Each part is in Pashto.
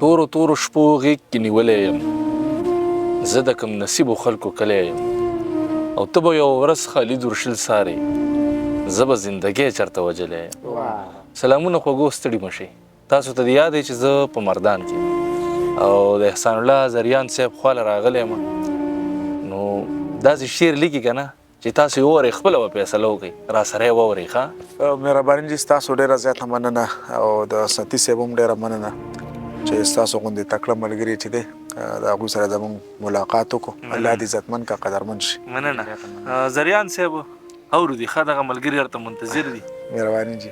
تورو تورو شپو غېږ کې نیولی یم، زه د کم نصیبو خلکو کلی یم، او ته به یوه ورځ خالي درشل څارې، زه به زندګی چرته وژلی یم. سلامونه خوږو، ستړي مه شئ. تاسو ته دې یاد دی چې زه په مردان کې او د احسان الله زریان صاحب خواله راغلی یم، نو داسې شعر لیکي که نه چې تاسو یې واورئ، خپله به فیصله وکړئ، را سره یې واورئ. ښه مهرباني جي، ستاسو ډېره زیاته مننه او د ستي صاحب هم ډېره مننه چې ستاسو غوندې تکړه ملګري چې دی د هغوی سره زموږ ملاقات وکړو. الله دې عزتمن که قدرمن شي. مننه زریان صاحب، اورو دي ښه، دغه ملګري درته منتظر دي. مهرباني جي.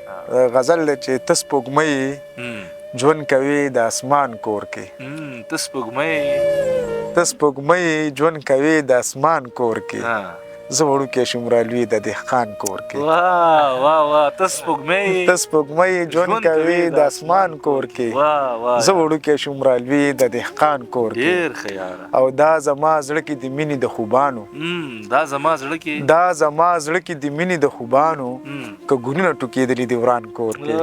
غزل دی چې ته سپوږمۍ ژوند کوي د اسمان کور کې. ته سپوږمۍ، ته سپوږمۍ ژوند کوي د اسمان کور کې، زه وړوکی شوم رالوی د دهقان کور کې. واه واه واه، ته سپوږمۍ، ته سپوږمۍ ژوند کوي د اسمان کور کې، زه وړوکی شوم رالوی د دهقان کور کې. ډېر ښه یاره. او دا زما زړه کې د مینې د خوبانو، دا زما زړه کې، دا زما زړه کې د مینې د خوبانو که ګلونه ټوکېدلي دي وران کور کې.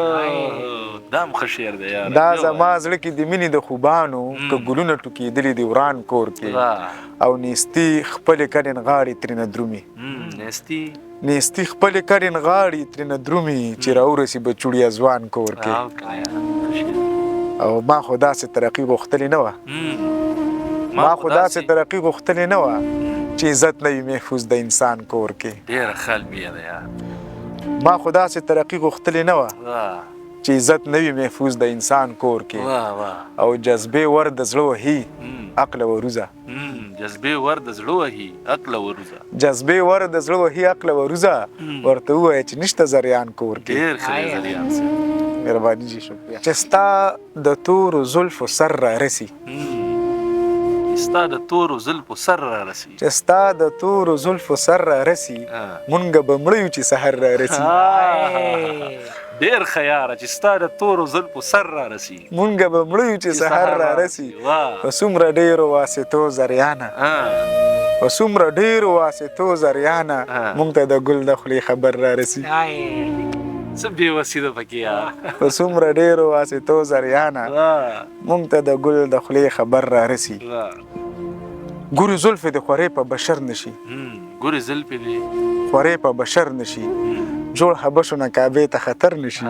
دا هم ښه شعر دی یاره. دا زما زړه کې د مینې د خوبانو که ګلونه ټوکېدلي دي وران کور کې. او نیستی خپلې کډې نغاړي ترېنه درومي، نیستی، نیستی خپلې کډې نغاړي ترېنه درومي چې راورسي به چوړیا ځوان کور کې. او ما خو داسې ترقي غوښتلې نه وه، ما خو داسې ترقي غوښتلې نه وه چې عزت نه وي محفوظ د انسان کور کې. ډېره ښه المیه ده یار. ما خو داسې ترقي غوښتلې نه وه چې عزت نه وي محفوظ د انسان کور کې. او جذبې ور د زړه وهي عقل وروزه، جذبې ور د زړه وهي عقل وروزه، جذبې ور د زړه وهي عقل وروزه، ورته ووایه چې نشته زریان کور کې. ډېر ښه دی زریان صاحب. مهرباني جي، شکریه. چې ستا د تورو زلفو سر را رسي، ستا د تورو زلفو سر را رسي، چې ستا د تورو زلفو سر را رسي، مونږ به مړه یو چې سحر را رسي. ډېر ښه یاره، چې ستا د تورو زلفو سر را رسي، مونږ به مړه یو چې سحر را رسي. په څومره ډېرو واسطو زریانه، په څومره ډېرو واسطو زریانه، مونږ ته د ګل د خولې خبر را رسي. څه بېوسي ده پکې یار. په څومره ډېرو واسطو زریانه، مونږ ته د ګل د خولې خبر را رسي. ګورې زلفې د خورې په بشر نشي، ګورې زلفې دې خورې په بشر نشي، جوړ حبشو نه کعبې ته خطر نشي.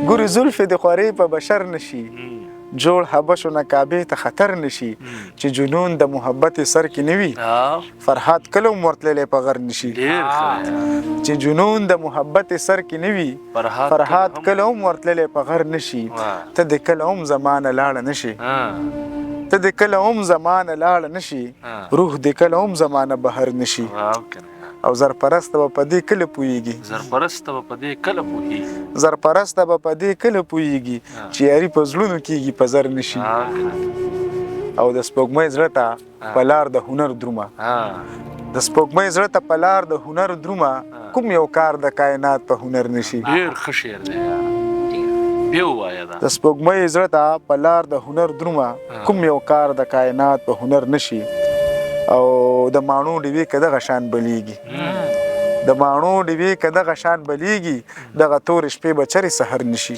ګورې زلفې د خورې په بشر نشي، جوړ حبشو نه کعبې ته خطر نشي، چې جنون د محبت سر کې نه وي، فرهاد کله هم ورتللی په غر نشي. چې جنون د محبت سر کې نه وي، فرهاد کله هم ورتللی په غر نشي، ته د کله هم زمانه لاړه نشي، ته د کله هم زمانه لاړه نشي، روح د کله هم زمانه بهر نشي. او زرپرسته به په دې کله پوهېږي، زرپرسته به په دې کله پوهېږي، زرپرسته به په دې کله پوهېږي چې یاري په زړونو کېږي په زر نشي. او د سپوږمۍ زړه ته په لار د هنر درومه، د سپوږمۍ زړه ته په لار د هنر درومه، کوم یو کار د کائنات په هنر نشي. ډېر ښه شعر دی بیا ووایه. د سپوږمۍ زړه ته په لار د هنر درومه، کوم یو کار د کائنات په هنر نشي. او د ماڼو ډیوې که دغه شان بلیږي، د ماڼو ډیوې که دغه شان بلیږي، دغه تورې شپې به چېرې سحر نشي.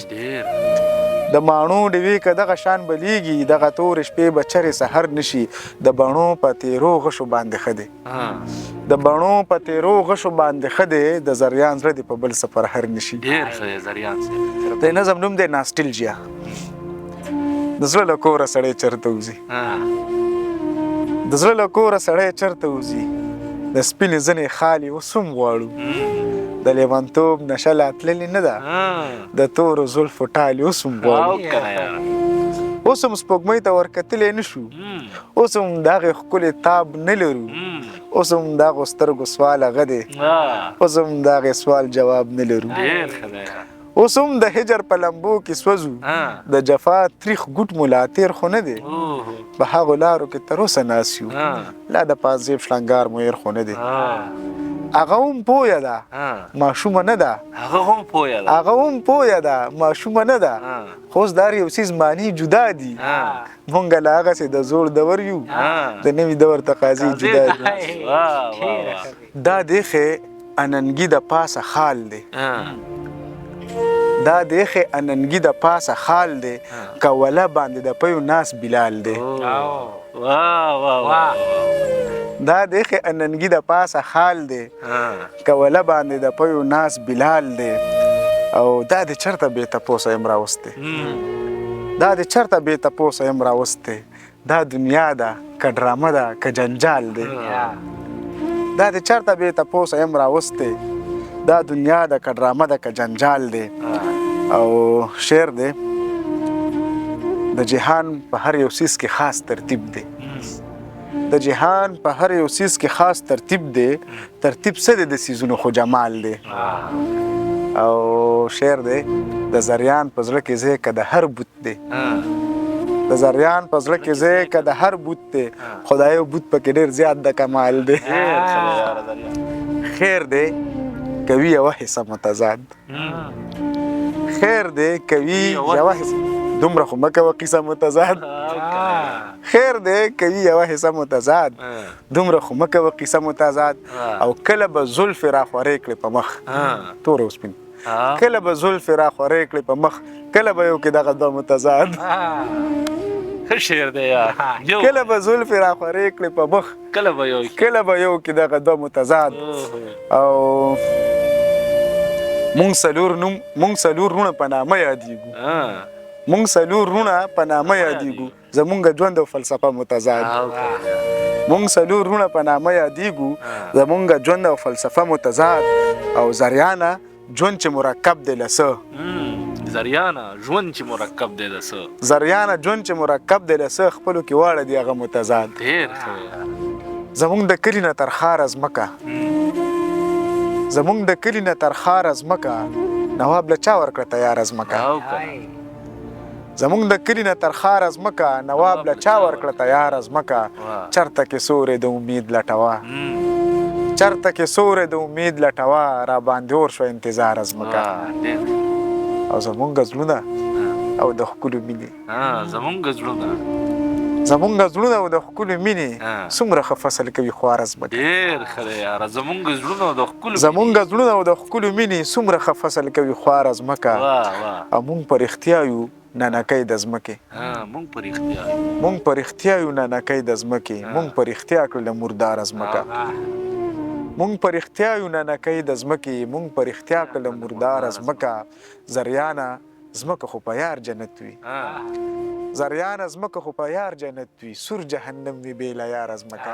د ماڼو ډیوې که دغه شان بلیږي، دغه تورې شپې به چېرې سحر نشي. د بڼو په تیرو غشو باندې ښه دی، د بڼو په تیرو غشو باندې ښه دی، د زریان زړه دې په بل څه پرهر نشي. ډېر ښه دی زریان صاحب. د نظم نوم دی ناستلجیا. د زړه له کوره سړی چېرته وځي، د زړه له کوره سړی چېرته وځي، د سپینې زنې خالي اوس هم غواړو، د لیونتوب نشه لا تللې نه ده، د تورو زلفو ټالې اوس هم غواړو. اوس هم سپوږمۍ ته ورکتلی نه شو، اوس هم د هغې ښکلې تاب نه لرو، اوس هم د هغو سترګو سوال هغه دی، اوس هم د هغې سوال جواب نه لرو. اوس هم د هجر په لمبو کې سوځو، د جفا تریخ ګوټ مو لا تېر خو نه دی، په هغو لارو کې تر اوسه ناست یو، لا د پازیب شړنګار مو هېر خو نه دی. هغه هم پوهه ده ماشومه نه ده، هغه هم پوهه ده، هغه هم پوهه ده ماشومه نه ده، خو اوس د هر یو څیز معنی جدا دي، مونږ له هغسې د زوړ دور یو، د نوي دور تقاضې جدا دي. دا دی ښې اننګي د پاسه خال دی، دا د ښې اننګي د پاسه خال دی، کوله باندې د پیو ناس بلال دی. واه واه واه. دا د ښې اننګي د پاسه خال دی، کوله باندې د پیو ناس بلال دی. او دا د چرته بې تپوسه یم راوستی، دا د چرته بې تپوسه یم راوستی، دا دنیا ده که ډرامه ده که جنجال دی. دا د چرته بې تپوسه یم راوستی، دا دنیا ده که ډرامه ده که جنجال دی. او شعر دی، د جهان په هر یو څیز کې خاص ترتیب دی، د جهان په هر یو څیز کې خاص ترتیب دی، ترتیب څه دی د څیزونو خو جمال دی. او شعر دی، د زریان په زړه کې ځای که د هر بت دی، د زریان په زړه کې ځای که د هر بت دی، خدای یو بت پکې ډېر زیات د کمال دی. خیر دی کوي یوه حصه متضاد، خیر دی کوي یوه حصه، دومره خو مه کوه قصه متضاد. خیر دی کوي یوه حصه متضاد، دومره خو مه کوه قصه متضاد. او کله به زلفې را خورې کړې په مخ، تور او سپین، کله به زلفې را خورې کړې په مخ، کله به یو کې دغه دوه متضاد. ښه شعر دی یار. کله به زلفې را خورې کړې په مخ، کله به یو، کله به یو کې دغه دوه متضاد. او مونږ څلور نوم، مونږ څلور وروڼه په نامه یادېږو، مونږ څلور وروڼه په نامه یادېږو، زمونږ ژوند او فلسفه متضاد. مونږ څلور وروڼه په نامه یادېږو، زمونږ ژوند او فلسفه متضاد. او زریانه ژوند چې مرکب دی له څه، زریانه ژوند چې مرکب دی له څه، زریانه ژوند چې مرکب دی له څه، خپلو کې واړه دي هغه متضاد. ډېر ښه. زمونږ د کلي نه تر ښاره ځمکه، زمونږ د کلي نه تر ښاره ځمکه، نواب له چا ورکړه تیاره ځمکه. زمونږ د کلي نه تر ښاره ځمکه، نواب له چا ورکړه تیاره ځمکه. چرته کې سوری د امید لټوه، چرته کې سوری د امید لټوه، را باندې اور شوه انتظار ځمکه. او زمونږ زړونه او د ښکلو مینې، زمونږ زړونه، زمونږ زړونه او د ښکلو مینې څومره ښه فصل کوي خواره ځمکه. ډېر ښه دی یاره. زمونږ زړونه او د ښکلو، زمونږ زړونه او د ښکلو مینې څومره ښه فصل کوي خواره ځمکه. او مونږ په رښتیا یو ننکۍ د ځمکې، مونږ په رښتیا یو، مونږ په رښتیا یو ننکۍ د ځمکې، مونږ په رښتیا کړله مرداره ځمکه. مونږ په رښتیا یو ننکۍ د ځمکې، مونږ په رښتیا کړله مرداره ځمکه. زریانه ځمکه خو په یار جنت وي، زریانه ځمکه خو په یار جنت وي، سور جهنم وي بې له یاره ځمکه.